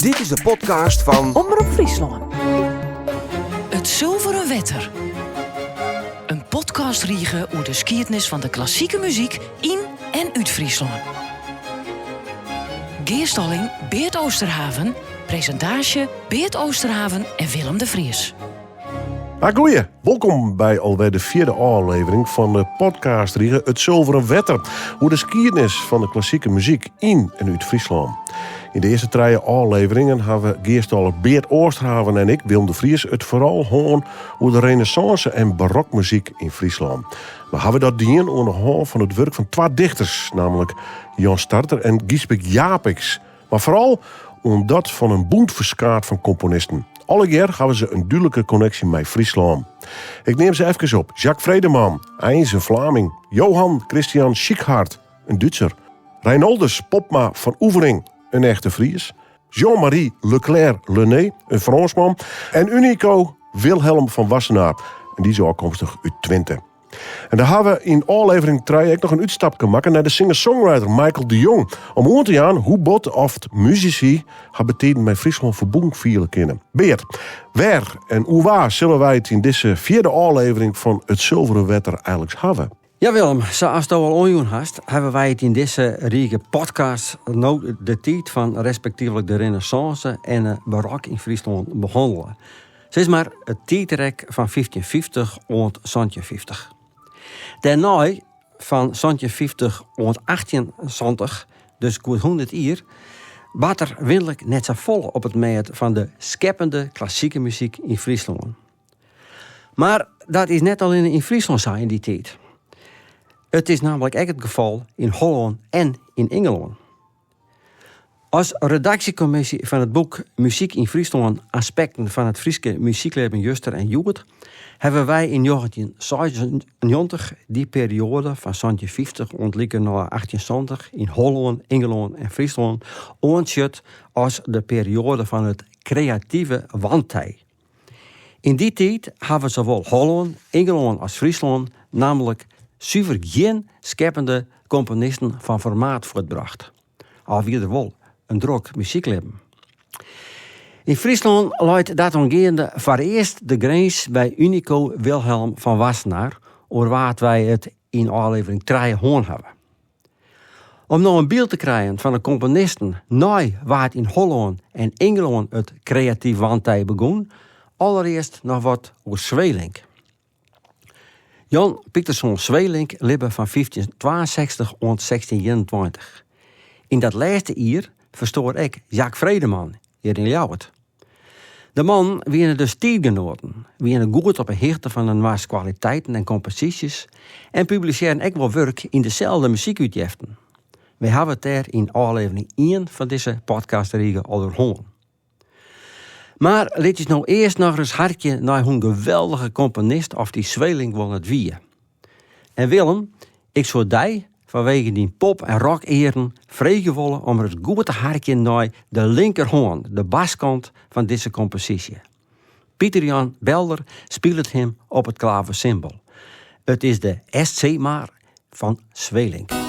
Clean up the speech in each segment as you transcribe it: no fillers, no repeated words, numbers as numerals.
Dit is de podcast fan Omrop Fryslân. It Sulveren Wetter. In podcastrige oer de skiednis fan de klassike muzyk yn en út Fryslân. Gearstalling Beart Oosterhaven, presintaasje Beart Oosterhaven en Willem de Vries. Ah, goeie. Wolkom by alwer de fjirde ôflevering fan de podcastrige It Sulveren Wetter oer de skiednis fan de klassike muzyk yn en út Fryslân. Yn de earste trije ôfleveringen hawwe gearstaller Beart Oosterhaven en ik, Willem de Vries, it foaral hân oer de renêssânse en barokmuzyk yn Fryslân. We hawwe dat dien oan de hân fan it wurk fan twa dichters, nammentlik Jan Starter en Gysbert Japicx. Mar foaral oan dat fan in bûnt ferskaat fan komponisten. Allegear hawwe se in dúdlike konneksje mei Fryslân. Ik neam se efkes op, Jacques Vredeman, eins in Flaming, Johann Christian Schickhardt, in Dútser, Reinoldus Popma van Oevering, in echte Fries, Jean-Marie Leclerc Lenné, in Frânsman, en Unico Wilhelm van Wassenaar, en dy is ôfkomstich út Twinte. En dêr hawwe we yn ôflevering trije ek noch in útstapke makke nei de singer-songwriter Michael de Jong. Om oan te jaan hoe bot oft musisy har betiden mei Fryslân ferbûn fiele kinne. Beart, wêr en oer wa sille wy it yn dizze fjirde ôflevering fan It Sulveren Wetter eigenliks hawwe? Ja Willem, sa asto al oanjûn hast, hawwe wy it yn dizze rige podcast no de tiid fan respektivelik de renêssânse en de barok yn Fryslân behannele. Sis mar it tiidrek fan 1550 oant 1750. Dêrnei, fan 1750 oant 1870, dus goed hûndert jier, bart der winlik net safolle op it mêd fan de skeppende klassike muzyk yn Fryslân. Mar dat is net allinne yn Fryslân sa yn dy tiid. It is nammentlik ek it gefal yn Hollân en yn Ingelân. As redaksjekommisje fan it boek Muzyk yn Fryslân, aspekten fan it Fryske muzyklibben juster en hjoed hawwe wy yn 1996 dy perioade fan 1750 oant likernôch 1870 yn Hollân, Ingelân en Fryslân oantsjut as de perioade fan it kreative wantij. Yn dy tiid hawwe sawol Hollân, Ingelân as Fryslân nammentlik suver gjin skeppende komponisten fan formaat fuortbrocht. Al wie der wol in drok muzyklibben. Yn Fryslân leit datoangeande foarearst de grins by Unico Wilhelm van Wassenaar, oer wa't wy it yn ôflevering trije hân hawwe. Om no in byld te krijen fan de komponisten nei wa't yn Hollân en Ingelân it kreatyf wantij begûn, allerearst noch wat oer Sweelinck. Jan Pieterszoon Sweelinck libbe fan 1562 oant 1621. Yn dat lêste jier ferstoar ek Jacques Vredeman hjir yn Ljouwert. De mannen wiene dus tiidgenoaten, wiene goed op 'e hichte fan inoars kwaliteiten en komposysjes en publisearren ek wol wurk yn deselde muzykútjeften. Wy hawwe it dêr yn ôflevering ien fan dizze podcastrige al oer hân. Mar lit ús no earst noch ris harkje nei hoe'n geweldige komponist oft dy Sweelinck wol net wie. En Willem, ik soe dy, fanwegen dyn pop en rockearen, freegje wolle om ris goed te harkjen nei de linkerhân, de baskant fan dizze komposysje. Pieter Jan Belder spilet him op it klavesimbel. It is de SC-mar fan Sweelinck.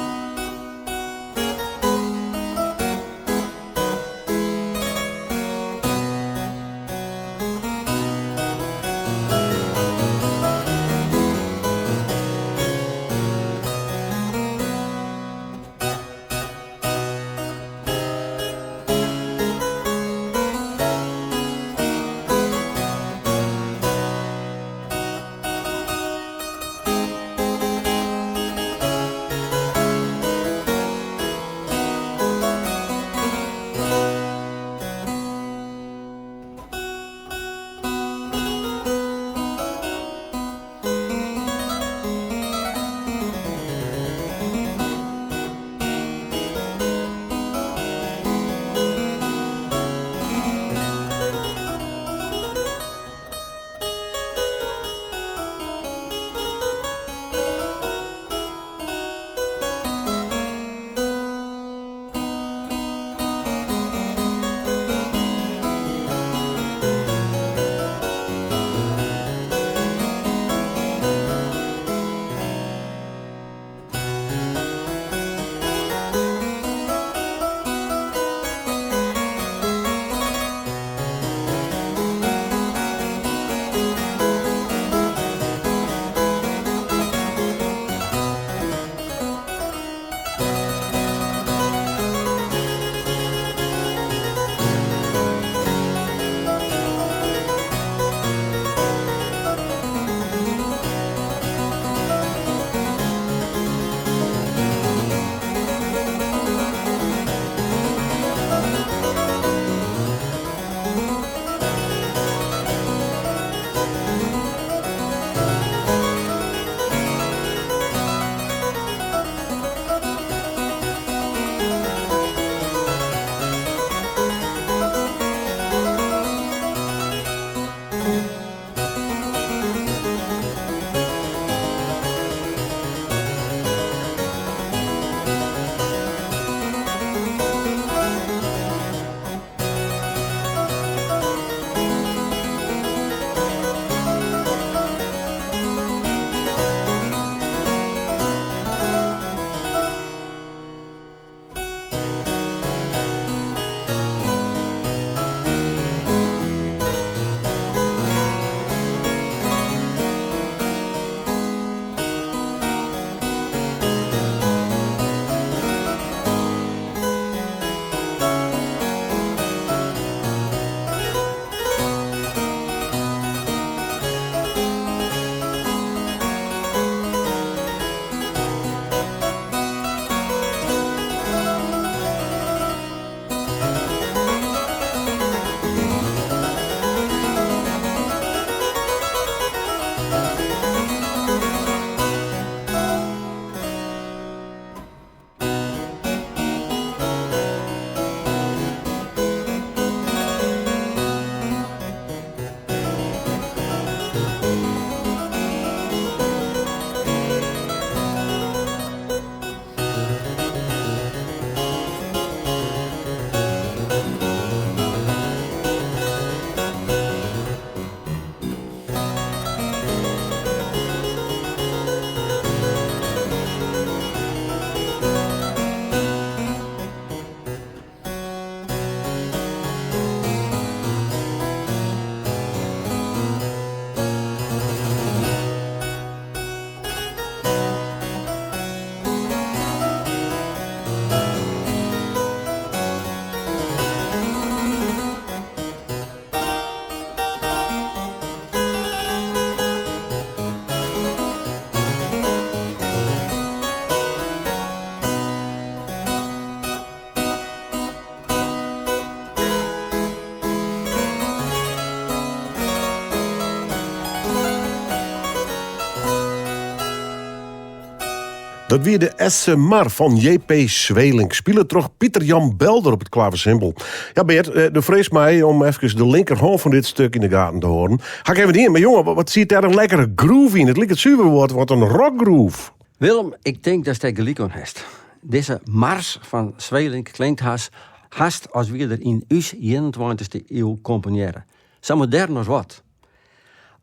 Dat wie de Esse Mar fan JP Sweelinck, spile troch Pieter Jan Belder op it klavesimbel. Ja, Beert, eh, do fregest my om efkes de linkerhân fan dit stik yn de gaten te hâlden. Ha ik even dien, mar jonge, wat siet dêr in lekkere groove yn. It liket suver wat in rockgroove. Willem, ik tink datst dêr gelyk oan hast. Dizze mars fan Sweelinck klinkt hast, hast as wie er yn ús 21ste iuw komponearre. Sa modern as wat.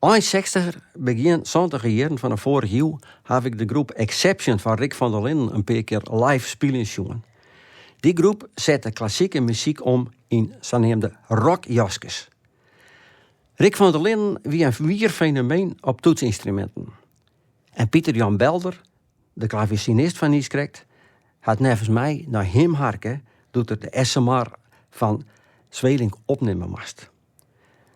Ein sechstiger, begjin santiger jierren fan de foarige iuw haw ik de groep Exception fan Rick van der Linden in pear kear live spyljen sjoen. Dy groep sette klassike muzyk om yn saneamde rockjaskes. Rick van der Linden wie in wier fenomeen op toetsynstruminten. En Pieter Jan Belder, de klavesinist fan niiskrekt, hat neffens my nei him harke doe't er de Esse Mar fan Sweelinck opnimme moast.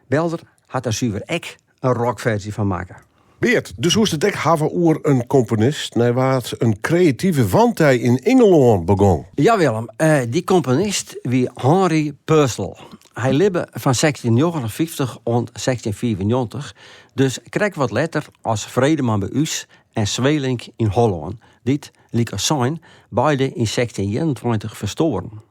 Belder hat der suver ek in rockferzje fan makke. Beert, do soest it ek hawwe oer in komponist nei wa't in kreative wantij yn Ingelân begong. Ja Willem, dy komponist wie Henry Purcell. Hy libbe fan 1659 oant 1695, dus krekt wat letter as Vredeman by ús en Sweelinck yn Hollân, dy't, lykas sein, beide yn 1621 ferstoaren.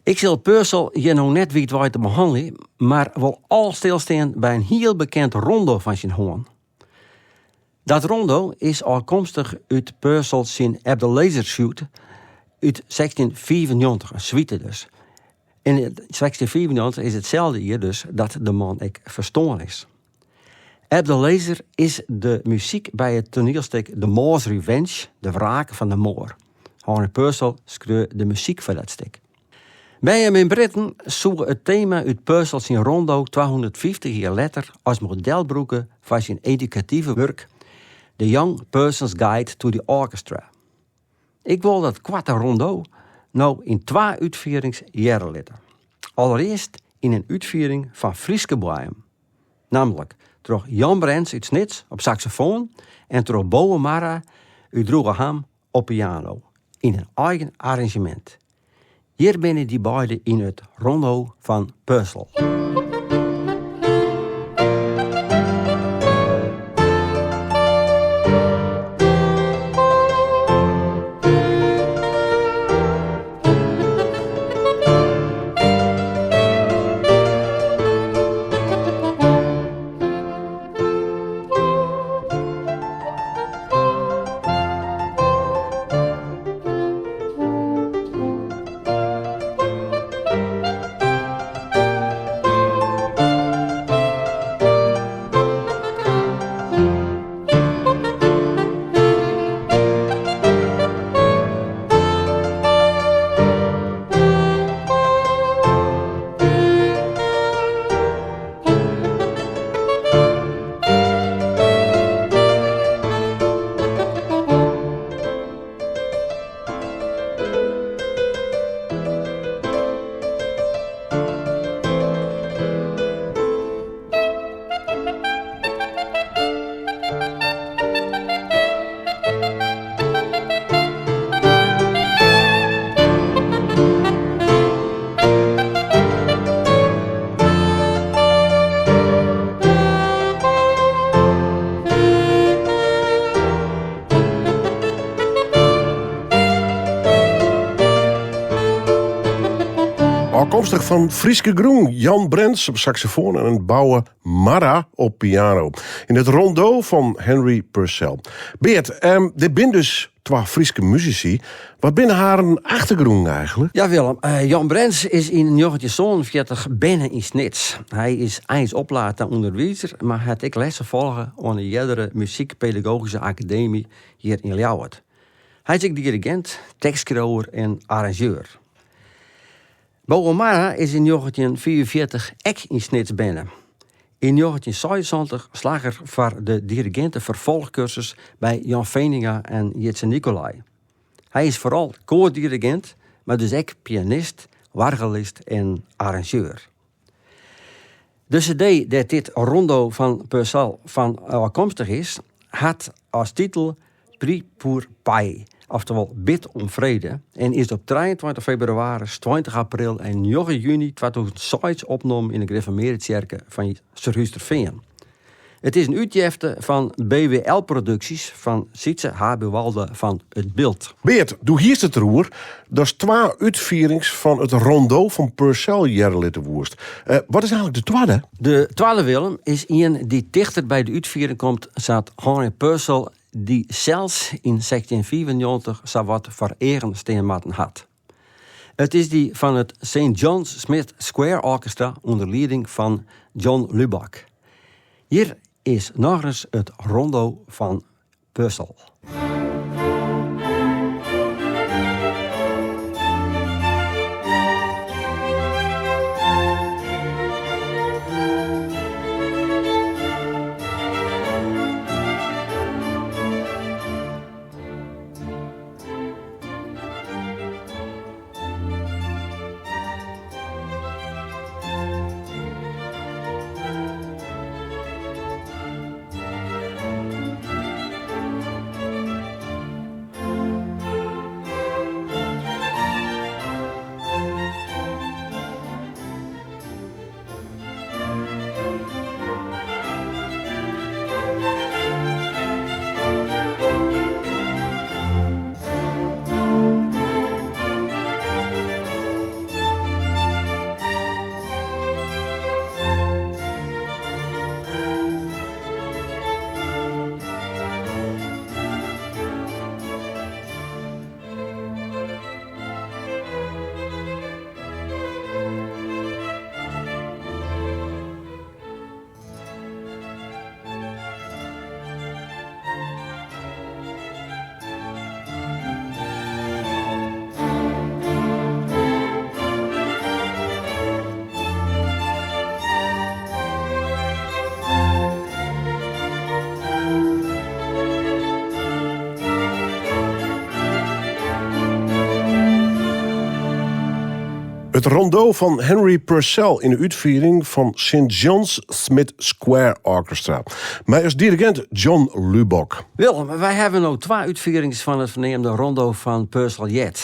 Ik sil Purcell hjir no net wiidweidich te behannelje, mar wol al stilstean by in hiel bekend rondo fan syn hân. Dat rondo is ôfkomstich út Purcell syn Ebenezer Suite út 1695, in suite dus. En 1695 is itselde jier dus dat de man ek ferstoarn is. Ebenezer is de muzyk by it toanielstik The Moor's Revenge, De Wraak fan de Moar. Henry Purcell skreau de muzyk foar dat stik. By him yn Britten soe it tema út Purcell syn rondo 250 jier letter as model brûke foar syn edukative wurk The Young Person's Guide to the Orchestra. Ik wol dat koarte rondo no yn twa útfierings hearre litte. Allerearst yn in útfiering fan Fryske boaiem. Nammentlik troch Jan Brens út Snits op saksofoan en troch Bowe Marra út Droegeham op piano, yn in eigen arranzjemint. Hjir binne dy beide yn it rondo fan Purcell. Ôfkomstich fan Fryske grûn, Jan Brens op saksofoan en Bouwe Marra op piano. Yn it rondo fan Henry Purcell. Beert, um, dit binne dus twa Fryske musisy. Wat binne harren achtergrûnen eigentlik? Ja Willem, eh, Jan Brens is yn 1947 berne yn Snits. Hy is eins oplaat ta ûnderwizer, mar hat ek lessen folge oan de eardere Muzykpedagogyske Akademy hjir yn Ljouwert. Hy is ek dirigint, tekstskriuwer en arranzjeur. Bowe Marra is yn 1945 ek yn Snits berne. Yn 1976 slagge er foar de diriginteferfolchkursus by Jan Veninga en Jitse Nicolai. Hy is foaral koardirigint, mar dus ek pianist, oargelist en arranzjeur. De CD dêr't dit rondo fan Purcell fan ôfkomstich is, hat as titel Prie pour Paix, oftewol Bid om Frede, en is op 23 febrewaris, 20 april en 9 juny 2006 opnommen yn de Gereformearde Tsjerke fan Surhústerfean. It is in útjefte fan BWL Producties fan Sytse H. Buwalda fan It Bilt. Beart, do hiest it deroer datst twa útfierings fan it Rondo fan Purcell hearre litte woest. Wat is eigenlik de twadde? De twadde, Willem, is ien dy't tichter by de útfiering komt sa't Henry Purcell dy sels yn 1695 sawat foar eagen stean moatten hat. It is dy fan it St. John's Smith Square Orchestra ûnder lieding fan John Lubbock. Hjir is nochris it rondo fan Purcell. It rondo fan Henry Purcell yn de útfiering fan St. John's Smith Square Orchestra. Mei as dirigint John Lubbock. Willem, wy hawwe no twa útfierings fan it ferneamde rondo fan Purcell heard.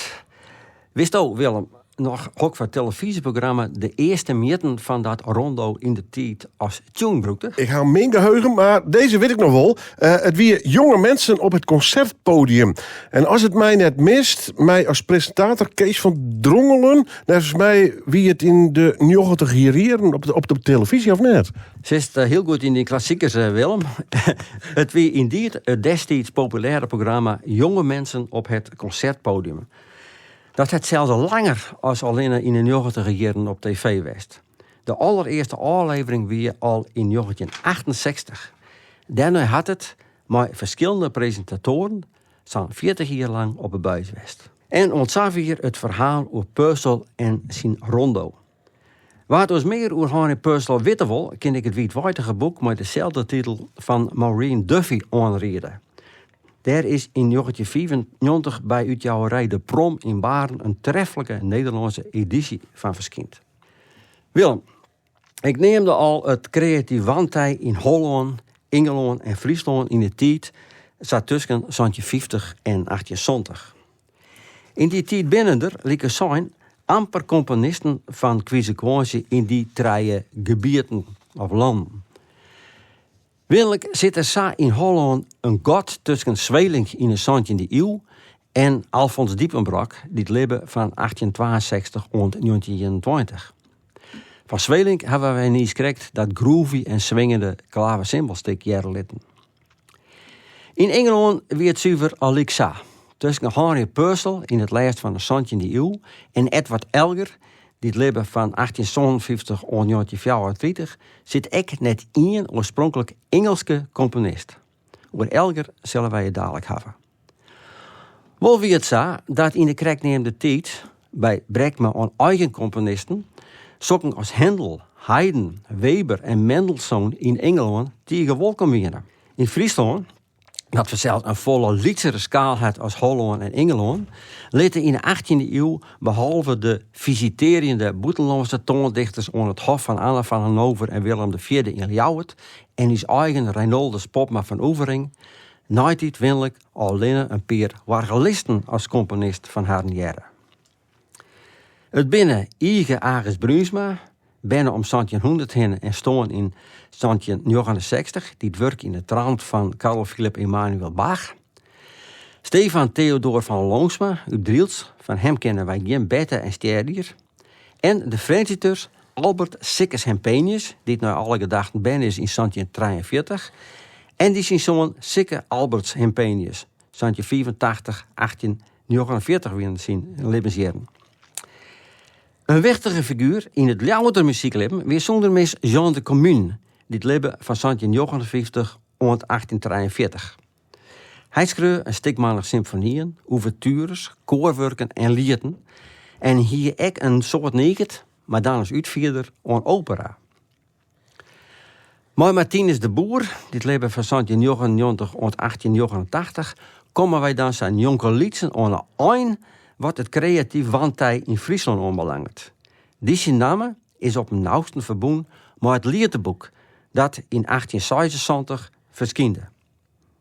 Witsto, Willem, noch hokfoar telefyzjeprogramma de earste mjitten fan dat rondo yn de tiid as tune brûkte? Ik ha min geheugen, mar dizze wit ik noch wol. It wie Jonge Mensen op het Concertpodium. En as it my net mist, mei as presintator Kees van Drongelen. Neffens my wie it yn de njoggentiger jierren op de telefyzje, of net? Sitst hiel goed yn dyn klassikers, Willem. It wie yndied it destiids populêre programma Jonge Mensen op het Concertpodium. Dat hat sels al langer as allinne yn de njoggentiger jierren op TV west. De allerearste ôflevering wie al yn njoggentjinachtensechstich. Dêrnei hat it, mei ferskillende presintatoaren, sa'n 40 jier lang op 'e buis west. En oant safier it ferhaal oer Purcell en syn rondo. Wa't oars mear oer Henry Purcell witte wol, kin ik it wiidweidige boek mei deselde titel fan Maureen Duffy oanriede. Dêr is yn 1995 by útjouwerij De Prom yn Baarn in treflike Nederlânske edysje fan ferskynd. Willem, ik neamde al it kreatyf wantij yn Hollân, Ingelân en Fryslân yn de tiid sa tusken 1750 en 1870. Yn dy tiid binne der, lykas sein, amper komponisten fan kwizekwânsje yn dy trije gebieten of lannen. Winlik sit der sa yn Hollân in gat tusken Sweelinck yn 'e santjinde iuw en Alfons Diepenbrock, dy't libbe fan 1862 oant 1921. Fan Sweelinck hawwe wy niiskrekt dat groovy en swingende klavesimbelstik hearre litten. Yn Ingelân wie it suver allyk sa. Tusken Henry Purcell yn it lêst fan 'e santjinde iuw en Edward Elgar, dy't libbe fan 1857 oant 1934, sit ek net ien oarspronklik Ingelske komponist. Oer Elgar sille wy it dalik hawwe. Wol wie it sa dat yn de krekt neamde tiid, by brekme oan eigen komponisten, sokken as Händel, Haydn, Weber en Mendelssohn yn Ingelân tige wolkom wiene. Yn Fryslân, dat fansels in folle lytsere skaal hat as Hollân en Ingelân, litte yn 'e achttjinde iuw behalve de fisitearjende bûtenlânske toandichters oan it hof fan Anne fan Hannover en Willem de Fjirde yn Ljouwert en ús eigen Reinoldus Popma fan Oevering neitiid winlik allinne in pear oargelisten as komponist fan harren hearre. It binne Yge Ages Bruinsma, berne om 1700 hinne en stoarn yn 1769, dy't wurke yn de trant fan Carl Philipp Emanuel Bach. Stefan Theodor van Loonsma út Drylts, fan him kenne wy gjin berte en stjerjier. En de Frjentsjerters Albert Sikkes Hempenius, dy't nei alle gedachten berne is yn 1743, en dy syn soan Sikke Alberts Hempenius, 1785, 1849 wienen syn libbensjierren. In wichtige figuer yn it Ljouwerter muzyklibben wie sûnder mis Jean de Commune, dy't libbe fan 1759 oant 1843. Hy skreau in stikmannich symfonieën, oevertures, koarwurken en lieten en hie ek in soad niget, mar dan as útfierder, oan opera. Mei Martinus de Boer, dy't libbe fan 1799 oant 1889, komme wy dan sa njonkelytsen oan 'e ein wat it kreatyf wantij yn Fryslân oanbelanget. Dy syn namme is op 'en nausten ferbûn mei it Lieteboek, dat yn 1876 ferskynde.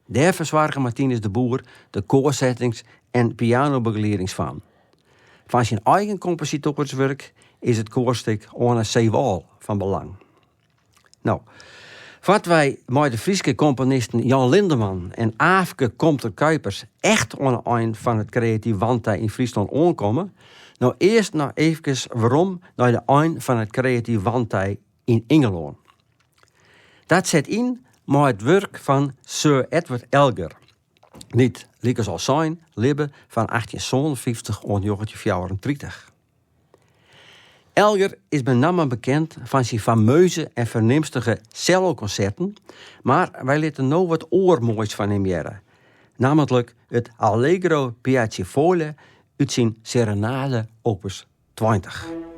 Dêr fersoarge Martinus de Boer de koarsettings en pianobegeliedings fan. Fan syn eigen kompositoarswurk is it koarstik Oan 'e Seewâl fan belang. No, foar't wy mei de Fryske komponisten Jan Lindeman en Aafke Komter Kuipers echt oan 'e ein fan it kreatyf wantij yn Fryslân oankomme, no earst noch eefkes werom nei de ein fan it kreatyf wantij yn Ingelân. Dat set yn mei it wurk fan Sir Edward Elgar, dy't, lykas al sein, libbe fan 1857 oant 1934. Elgar is benammen bekend fan syn fameuze en fernimstige sellokonserten, mar wy litte no wat oar moais fan him hearre, nammentlik it Allegro piacevole út syn Serenade opus 20.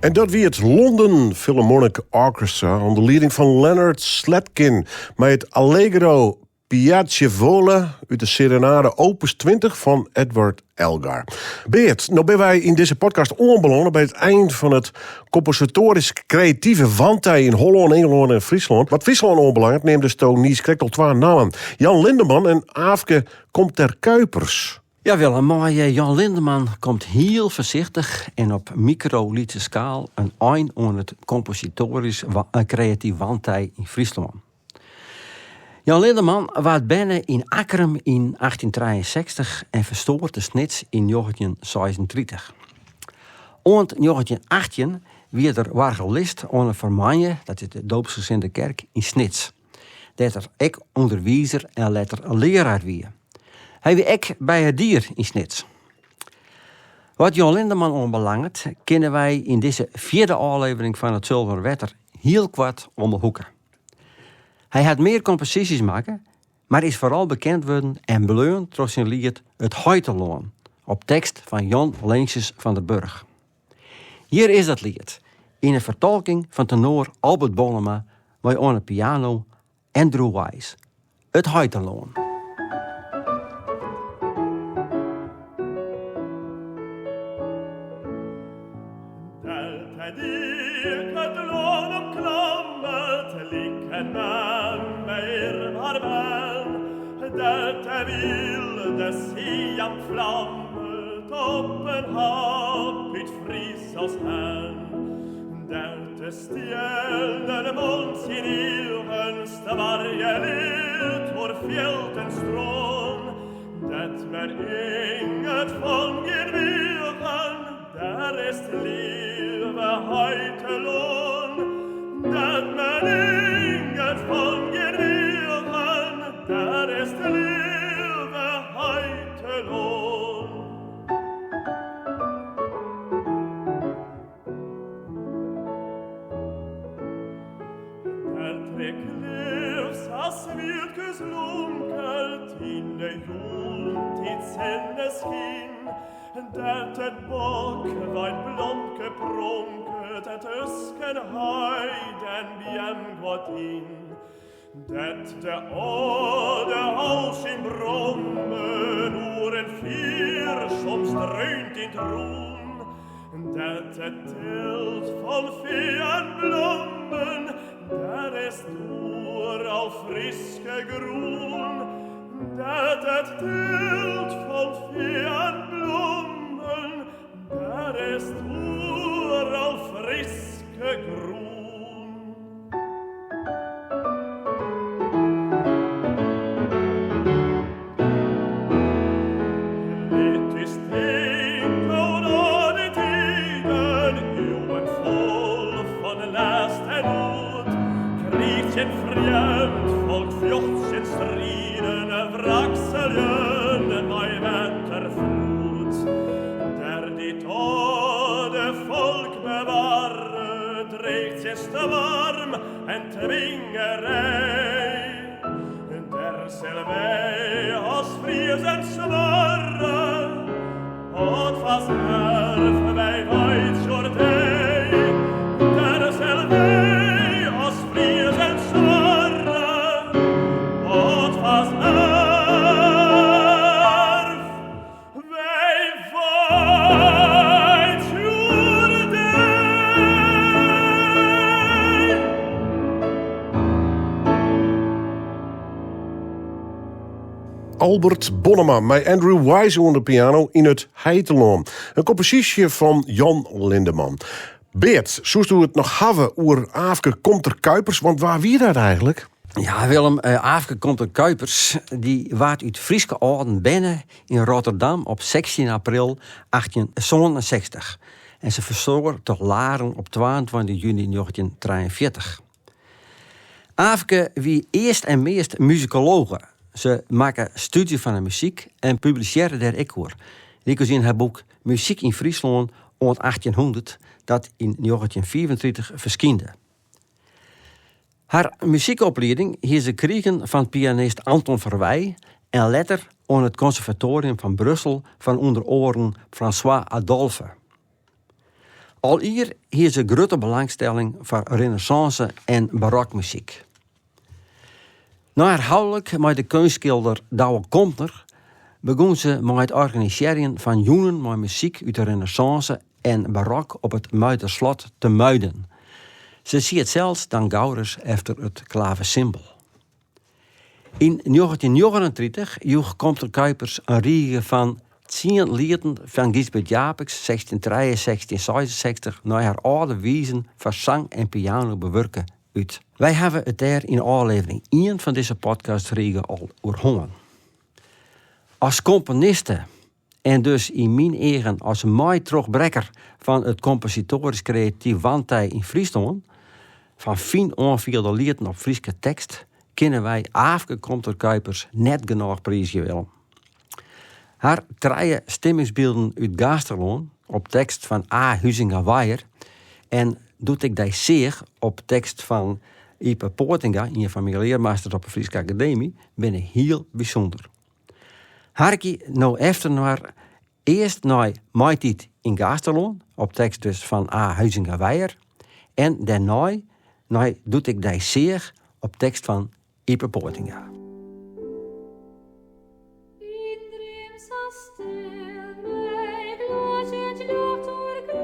En dat wie it London Philharmonic Orchestra ûnder lieding fan Leonard Slatkin mei it Allegro Piacevole út de Serenade Opus 20 fan Edward Elgar. Beart, no binne wy yn dizze podcast oanbelâne by it ein fan it kompositoarysk kreative wantij yn Hollân, Ingelân en Fryslân. Wat Fryslân oanbelanget neamdesto niiskrekt al twa nammen, Jan Lindeman en Aafke Komter-Kuipers. Ja Willem, mei Jan Lindeman komt hiel foarsichtich en op mikro-lytse skaal in ein oan it kompositoarysk kreatyf wantij yn Fryslân. Jan Lindeman waard berne yn Akkrum yn 1863 en ferstoar te Snits yn 1936. Oant 1918 wie er oargelist oan 'e Fermanje, dat is de Doopsgezinde Kerk, yn Snits, dêr't er ek ûnderwizer en letter learaar wie. Hy wie ek beierdier yn Snits. Wat Jan Lindeman oanbelanget, kinne wy yn dizze fjirde ôflevering fan It Sulveren Wetter hiel koart om 'e hoeke. Hy hat mear komposysjes makke, mar is foaral bekend wurden en bleaun troch syn liet It Heitelân, op tekst fan Jan Leentjes van der Burg. Hjir is dat liet, yn 'e fertolking fan tenoar Albert Bonnema mei oan 'e piano Andrew Wise. It Heitelân. Albert Bonnema mei Andrew Wise oan de piano yn it Heitelân. In komposysje fan Jan Lindeman. Beart, soesto it noch hawwe oer Aafke Komter-Kuipers? Want wa wie dat eigenlik? Ja, Willem, eh, Aafke Komter-Kuipers dy waard út Fryske âlden berne yn Rotterdam op 16 april 1867 en se ferstoar te Laren op 22 juny 1943. Aafke wie earst en meast musikologe. Se makke stúdzje fan 'e muzyk en publisearre dêr ek oer, lykas yn har boek Muzyk yn Fryslân oant 1800, dat yn 1935 ferskynde. Har muzykoplieding hie se krigen fan pianist Anton Verwey en letter oan it Konservatoarium fan Brussel fan ûnder oaren François Adolphe. Al ier hie se grutte belangstelling foar renêssânse en barokmuzyk. Nei har houlik mei de keunstskilder Douwe Komter begûn se mei it organisearjen fan jûnen mei muzyk út de renêssânse en barok op it Muiderslot te Muiden. Se siet sels dan gauris efter it klavesimbel. Yn 1939 joech Komter-Kuipers in rige fan tsien lieten fan Gysbert Japicx, 1663-1666, nei har âlde wizen foar sang en piano bewurke út. Wy hawwe it dêr yn ôflevering ien fan dizze podcastrige al oer hân. As komponiste en dus yn myn eagen as meitrochbrekker fan it kompositoarysk kreatyf wantij yn Fryslân, fan fyn oanfielde lieten op Fryske tekst, kinne wy Aafke Komter-Kuipers net genôch priizgje, Willem. Har trije stimmingsbylden út Gaasterlân op tekst fan A. Huizinga-Waaijer en Doe't ik dy seach op tekst fan Ype Poortinga, ien fan myn learmasters op 'e Fryske Akademy, binne hiel bysûnder. Harkje no efterinoar earst nei Maitiid yn Gaasterlân, op tekst dus fan A. Huizinga-Waaijer, en dêrnei nei Doe't ik dy seach op tekst fan Ype Poortinga. Yn dream sa stil mei gloadzjend ljocht oergetten,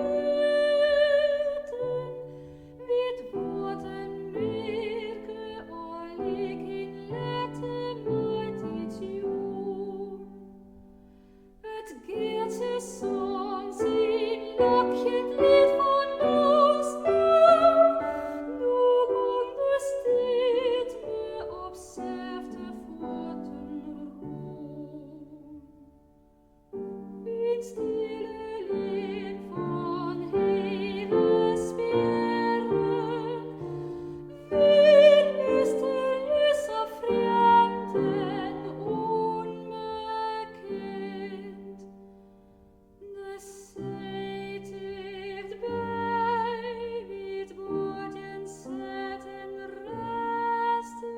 wit wat in mearke allik yn lette maitiidsjûn. It geeltsje song syn lokjend liet fan moarnsdei, doe gong de stilte op sêfte fuotten rûn. Yn stille rin fan hege spjirren, wien mysterieus sa frjemd en ûnbekend. De see tichtby wie 't boarjen setten rêste.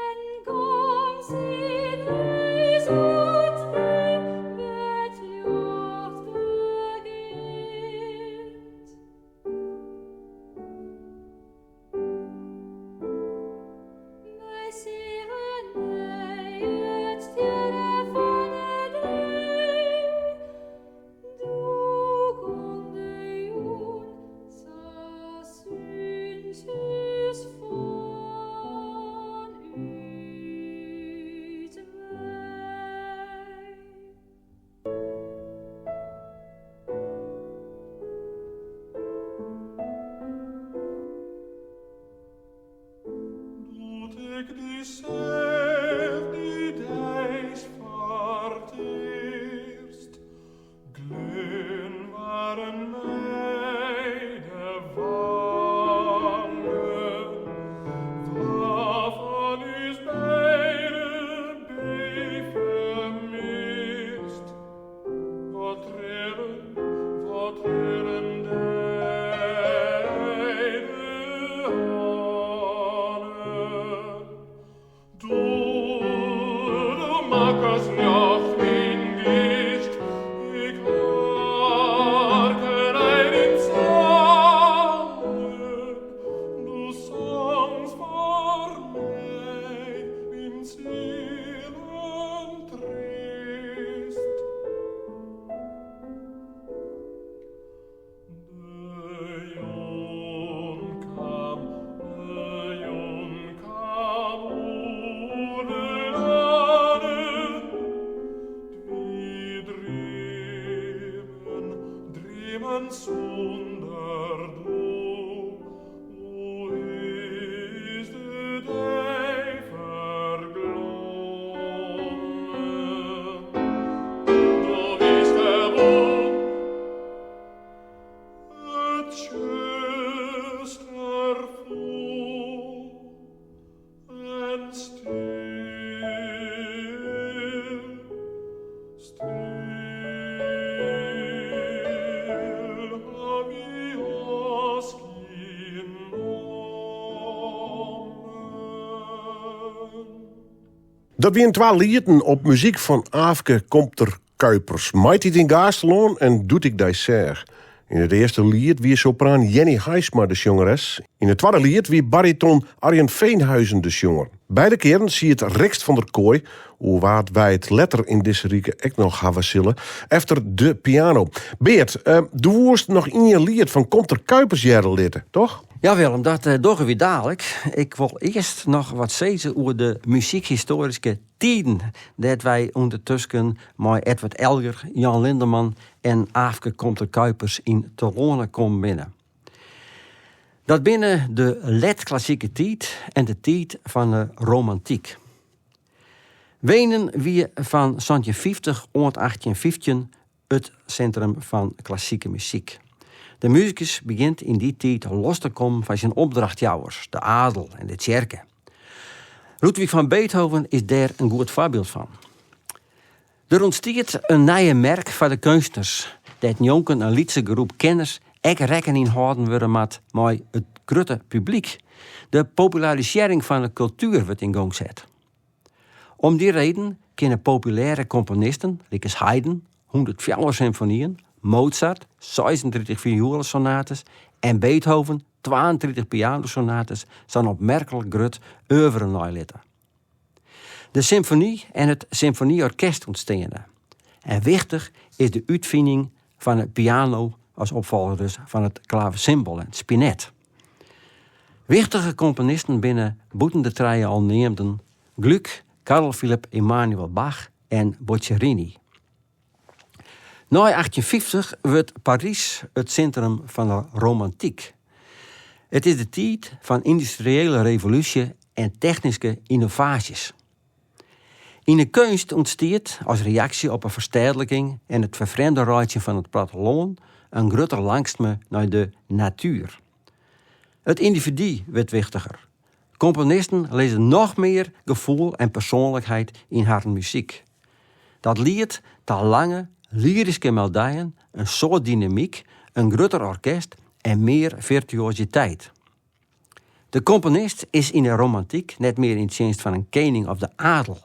En gong syn reis oant wêr't ljocht begjint. Wy seagen nei it stjerren fan 'e dei, doe gong de jûn sa súntsjes fan út wei. Doe't ik dy seach dy deis foar 't earst, gleon waarden my de wangen, wa fan ús beide befe meast. Wat trillen, wat trillen dy de hannen. Doe, do makkest ljocht myn geast, ik harke nei dyn sangen, do songst foar my, myn sielen treast. De jûn kaam, de jûn kaam oer de lannen, 't wie dreamen, dreamen sûnder doel, Hoe is de dei ferklommen? Do wist wol it tsjuster foel en stil, stil ha wy ôfskie nommen. Dat wienen twa lieten op muzyk fan Aafke Komter. Kuipers. Maitiid yn Gaasterlân en Doe't ik dy seach. Yn it earste liet wie sopraan Jenny Haisma de sjongeres. Yn it twadde liet wie bariton Arjen Veenhuizen de sjonger. Beide kearen siet Rixt van der Kooij, oer wa't wy it letter yn dizze rige ek noch hawwe sille, efter de piano. Beart, do woest noch ien liet fan Komter Kuipers hearre litte, toch? Ja Willem, dat dogge wy dalik. Ik wol earst noch wat sizze oer de muzykhistoaryske tiden dêr't wy ûndertusken mei Edward Elgar, Jan Lindeman en Aafke Komter Kuipers yn telâne kommen binne. Dat binne de let-klassike tiid en de tiid fan 'e romantyk. Wenen wie fan 1750 oant 1815 it sintrum fan klassike muzyk. De musikus begjint yn dy tiid los te kommen fan syn opdrachtjouwers, de adel en de tsjerke. Ludwig van Beethoven is dêr in goed foarbyld fan. Der ûntstiet in nije merk foar de keunstners, dêr't njonken in lytse groep kenners ek rekken yn hâlden wurde moat mei it grutte publyk. De popularisearring fan de kultuer wurdt yn gong set. Om dy reden kinne populêre komponisten lykas Haydn, 104 symfonyen, Mozart, 36 fioelesonates, en Beethoven, 32 pianosonates, sa'n opmerklik grut oeuvre neilitte. De symfony en it symfonyorkest ûntsteane. En wichtich is de útfining fan 'e piano as opfolger dus fan it klavesimbel en it spinet. Wichtige komponisten binne bûten de trije al neamden Gluck, Carl Philipp Emanuel Bach en Boccherini. Nei 1850 wurdt Parys it sintrum fan 'e romantyk. It is de tiid fan yndustriële revolúsje en technyske ynnovaasjes. Yn 'e keunst ûntstiet, as reaksje op 'e ferstêdliking en it ferfrjemde reitsjen fan it plattelân, in grutter langstme nei de natuer. It yndividu wurdt wichtiger. Komponisten lizze noch mear gefoel en persoanlikheid yn harren muzyk. Dat liedt ta lange, lyryske melodijen, in soad dynamyk, in grutter orkest en mear firtuositeit. De komponist is yn 'e romantyk net mear yn tsjinst fan in kening of de adel.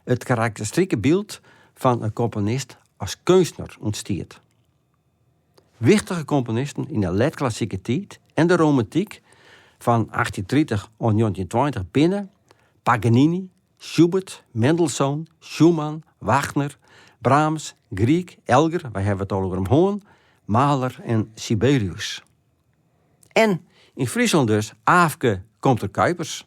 It karakteristike byld fan 'e komponist as keunstner ûntstiet. Wichtige komponisten yn 'e let-klassike tiid en de romantyk fan 1830 oant 1920 binne Paganini, Schubert, Mendelssohn, Schumann, Wagner, Brahms, Grieg, Elgar, wy hawwe it al oer him hân, Mahler en Sibelius. En yn Fryslân dus Aafke Komter Kuipers.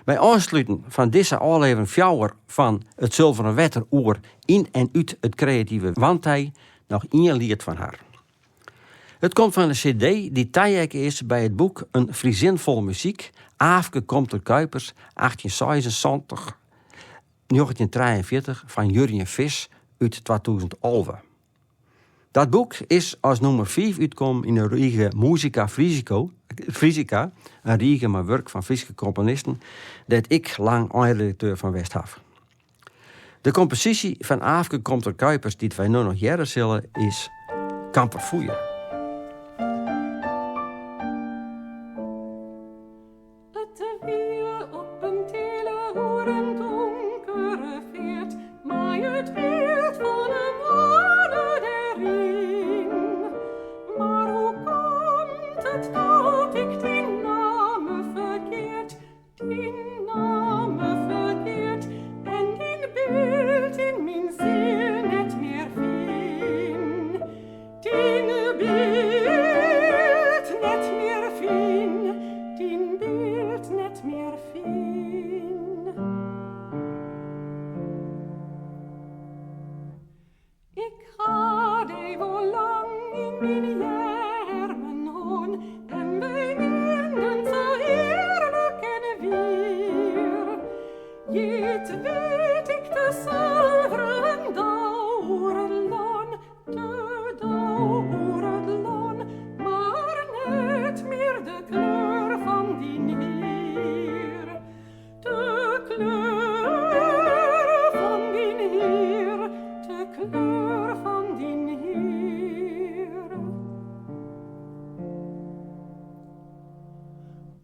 By ôfsluten fan dizze ôflevering fjouwer fan It Sulveren Wetter oer yn en út it kreative wantij noch ien liet fan har. It komt fan de CD dy't taheakke is by it boek In Friesin fol muzyk, Aafke Komter Kuipers, 1876, 1943 fan Jurjen Vis út 2011. Dat boek is as nûmer fiif útkommen yn 'e rige Musica Frisica, in rige mei wurk fan Fryske komponisten dêr't ik lang einredakteur fan west haw. De komposysje fan Aafke Komter Kuipers dy't wy no noch hearre sille is Kamperfoeie. It wie op in tille oer in donkere feart, mei it byld fan 'e moanne deryn. Mar hoe komt it dat ik dyn namme ferkeard, dyn namme ferkeard en dyn byld yn myn siel net mear fyn? Dyn byld net mear fyn, dyn byld net mear fyn. Ik ha dy wol lang yn myn earmen hân en wy wienen sa hearlik en wier. Jit wit ik de sulveren dau oer it lân, De dau oer it lân, mar net mear de kleur fan dyn hier. De kleur fan dyn hier, de kleur fan dyn hier.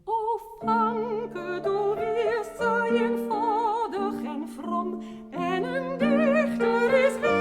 O Fanke, do wiest sa ienfâldich en from, en in dichter is.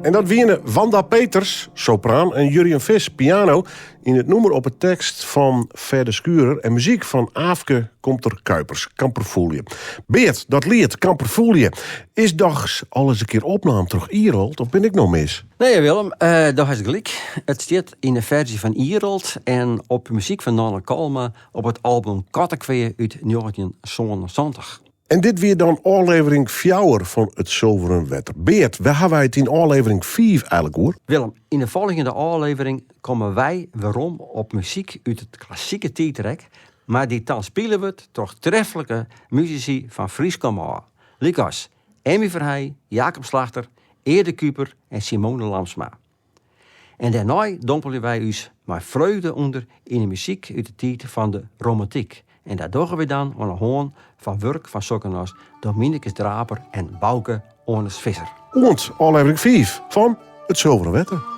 En dat wiene Wanda Peters, sopraan, en Jurjen Vis, piano, yn it nûmer op 'e tekst fan Fedde Schurer en muzyk fan Aafke Komter Kuipers, Kamperfoelje. Beart, dat liet, Kamperfoelje, is dochs al ris in kear opnaam troch Irolt, of bin ik no mis? Nee Willem, uh, do hast gelyk. It stiet yn de ferzje fan Irolt en op muzyk fan Nanne Kalma op it album Kattekwea út 1977. En dit wie dan ôflevering 4 fan It Sulveren Wetter. Beart, wêr ha wy it yn ôflevering 5 eigenlik oer? Willem, yn de folgjende ôflevering komme wy werom op muzyk út it klassike tiidrek, mar dy't dan spile wurdt troch treflike musisy fan Frysk komôf, lykas Emmy Verhey, Jacob Slagter, Eerde Kuper en Simone Lamsma. En dêrnei dompelje wy ús mei freugde ûnder yn de muzyk út de tiid fan de romantyk. En dat dogge wy dan oan 'e hân fan wurk fan sokken as Dominicus Draper en Bauke Oanes Visser. Oant ôflevering 5 fan It Sulveren Wetter.